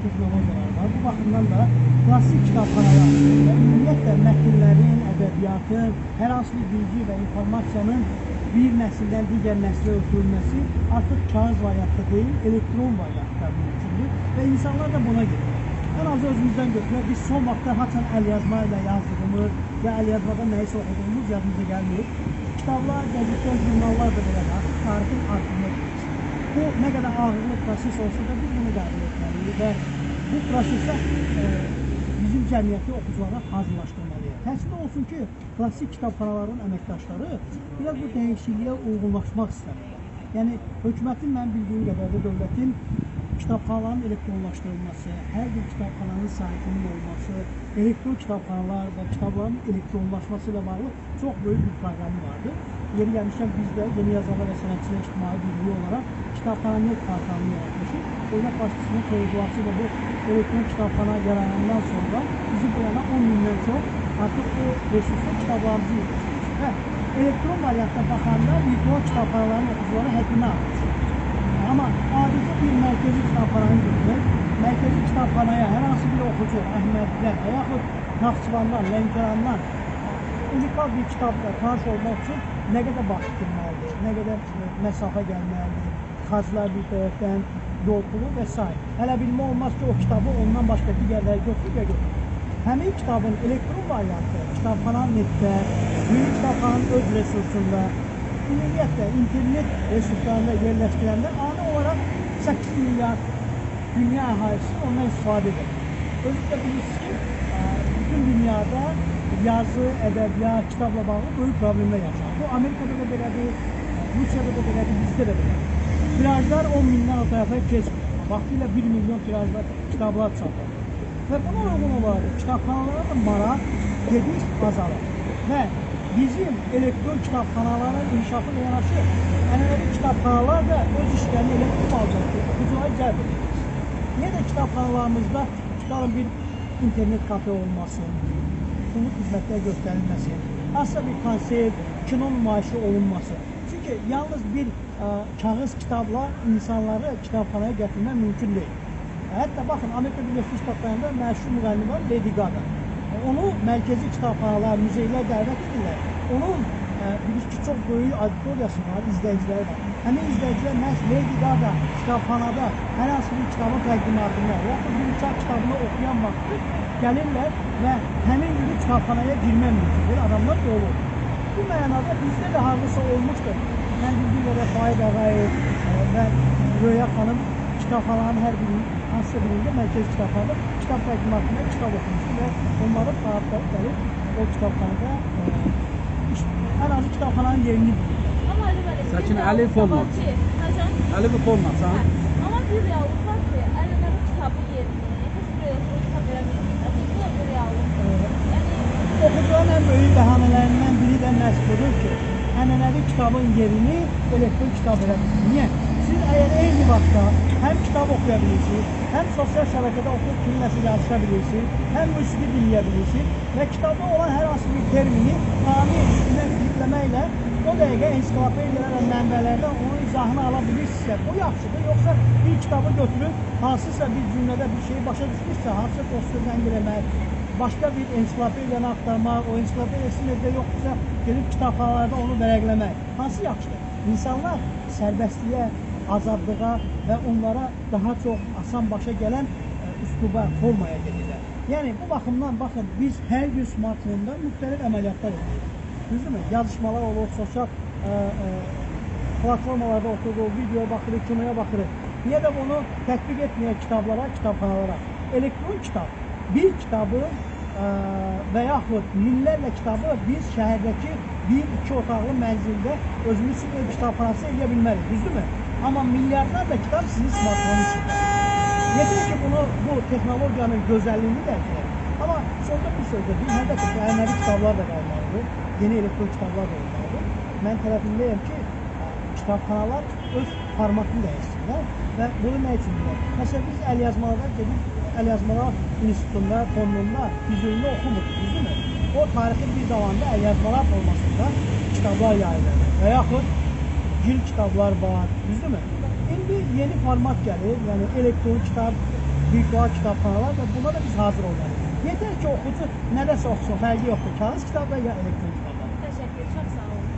texnologiyalar var. Bu baxımdan da klassik kitabxanalar və ümumiyyətlə mətnlərin, ədəbiyyatın, hər hansı bir bilgi və informasiyanın bir nəsildən digər nəslə ötürülməsi artıq kağız variantda deyil, elektron variantda mümkündür və insanlar da buna gedir. Ən azı özümüzdən götürək, biz son vaxtda haçan əlyazma ilə yazdığımız ya əlyazmada nəyisə oxuduğumuz yadımıza gəlmir. Kitablar, qəzetlər, jurnallar da belədir, artıq tarixin arxivinə gedir. Bu nə qədər ağırlı proses olsa da biz bunu qəbul etməliyik və bu prosesə bizim cəmiyyəti oxuculara hazırlaşdırmalıyıq. Təəssüf olsun ki, klassik kitabxanaların əməkdaşları biraz bu dəyişikliyə uyğunlaşmaq istəmirlər. Yəni, hökumətin, mən bildiyim qədər də dövlətin kitabxanaların elektronlaşdırılması, hər bir kitabxananın saytının olması, elektron kitabxanalar və kitabların elektronlaşması ilə bağlı çox böyük bir proqramı vardır. Yeri gəlmişkən biz də Yeni Yazarlar və Sənətçilər İctimai Birliyi olaraq Kitabxana.net portalını yaratmışıq. Dövlət başçısının xeyirduası ilə bu elektron kitabxana yaranandan sonra bizi bu yana 10 mindən çox artıq o resurslu kitablarımızı yerləşdirmişik. Və elektron variantda baxanda virtual kitabxanaların oxucuları həddindən artır. Amma adicə bir mərkəzi kitabxananı götürək, mərkəzi kitabxanaya hər hansı bir oxucu Əhməddən və yaxud Naxçıvandan, Lənkərandan unikal bir kitabla tanış olmaq üçün nə qədər vaxt itirməlidir, nə qədər məsafə gəlməlidir, xərclər bir tərəfdən, yol pulu və s. Hələ bilmə olmaz ki, o kitabı ondan başqa digərləri götürür ya götürür. Həmin kitabın elektron variantı kitabxana.netdə, Milli Kitabxananın öz resursunda, ümumiyyətlə internet resurslarında yerləşdirəndə ani olaraq 8 milyard dünya əhalisi ondan istifadə edir. Özünüz də bilirsiniz ki, bütün dünyada yazı, ədəbiyyat, kitabla bağlı böyük problemlər yaşanır. Bu Amerikada da belədir, Rusiyada da belədir, bizdə də belədir. Tirajlar 10 mindən o tərəfə keçmir. Vaxtilə 1 milyon tirajlar kitablar çap olunur. Və buna uyğun olaraq kitabxanalara da maraq gediş azalır. Və bizim elektron kitabxanaların inkişafı ilə yanaşı, ənənəvi kitabxanalar da öz işlərini elə tutmalıdır ki, oxucuları cəlb edir. Niyə də kitabxanalarımızda tutalım bir internet kafe olmasın, pullu xidmətlər göstərilməsi, hansısa bir konsert, kino nümayişi olunması. Çünki yalnız bir kağız kitabla insanları kitabxanaya gətirmək mümkün deyil. Hətta baxın, Amerika Birləşmiş Ştatlarında məşhur müğənni var, Lady Gaga. Onu mərkəzi kitabxanalar, muzeylər dəvət edirlər. Onun bilir ki, çox böyük auditoriyası var, izləyiciləri var. Həmin izləyicilər məhz Lady Gaga kitabxanada hər hansı bir kitabın təqdimatında, yaxud bir uçaq kitabını oxuyan vaxtı gəlirlər və həmin günü kitabxanaya girmək mümkündür. Adamlar dolu olur. Bu mənada bizdə də hardasa olmuşdur. Mən bildiyim qədər Faiq Ağayev və Röya xanım kitabxanaların hər birinin, hansısa birində mərkəzi kitabxanada kitab təqdimatında kitab oxumuşdu və onların tarafları gəlib o kitabxanada ən azı kitabxananın yerini bilirlər. Sakin Əlif olmaz. Əlif olmaz, ha? Amma bir reallıq var ki, ənənəvi kitabın yerini heç bir elektron kitab verə bilmir. Bu da bir reallıqdır. Yəni oxucuların ən böyük bəhanələrindən biri də məhz budur ki, ənənəvi kitabın yerini elektron kitab verə bilmir. Niyə? Siz əgər eyni vaxtda həm kitab oxuya bilirsiniz, həm sosial şəbəkədə oxuyub kiminləsə yazışa bilirsiniz, həm musiqi dinləyə bilirsiniz və kitabda olan hər hansı bir termini ani üstünə klikləməklə o dəqiqə ensiklopediyalar və mənbələrdən onun izahını ala bilirsinizsə, bu yaxşıdır. Yoxsa bir kitabı götürüb hansısa bir cümlədə bir şeyi başa düşmüşsə, hansısa dostu zəng eləmək, başqa bir ensiklopediyanı axtarmaq, o ensiklopediya sizin evdə yoxdursa, gelib kitabxanalarda onu vərəqləmək. Hansı yaxşıdır? İnsanlar sərbəstliyə, azadlığa və onlara daha çox asan başa gələn üsluba, formaya gedirlər. Yəni, bu baxımdan, baxın, biz hər gün smartfonda müxtəlif əməliyyatlar edirik. Düzdürmü? Yazışmalar olur, sosial platformalarda otururuq, videoya baxırıq, kinoya baxırıq. Niyə də bunu tətbiq etməyək kitablara, kitabxanalara? Elektron kitab, bir kitabı və yaxud minlərlə kitabı biz şəhərdəki bir-iki otaqlı mənzildə özümüz üçün ev kitabxanası eləyə bilmərik, düzdürmü? Amma milyardlarla kitab sizin smartfonun içində. Yeter ki, bu texnologiyanın gözəlliyini dərk edək. Amma sonda bir sözdə deyim, əlbəttə ki, ənənəvi kitablar da qalmalıdır, yeni elektron kitablar da olmalıdır. Mən tərəfindəyəm ki, kitabxanalar öz formatını dəyişsinlər və bunu nə üçün deyirəm? Məsələn, biz əlyazmalarda gedib, Əlyazmalar İnstitutunda, fondunda Füzulini oxumuruq, düzdürmü? O tarixin bir zamanda əlyazmalar formasında kitablar yayılır və yaxud gil kitablar var, düzdürmü? İndi yeni format gəlir, yəni elektron kitab, Virtual kitabxanalar və buna da biz hazır olmalıyıq. Yetər ki, oxucu nədəsə oxusun, fərqi yoxdur. Kağız kitabda ya elektron kitabda. Təşəkkür, çox sağ olun.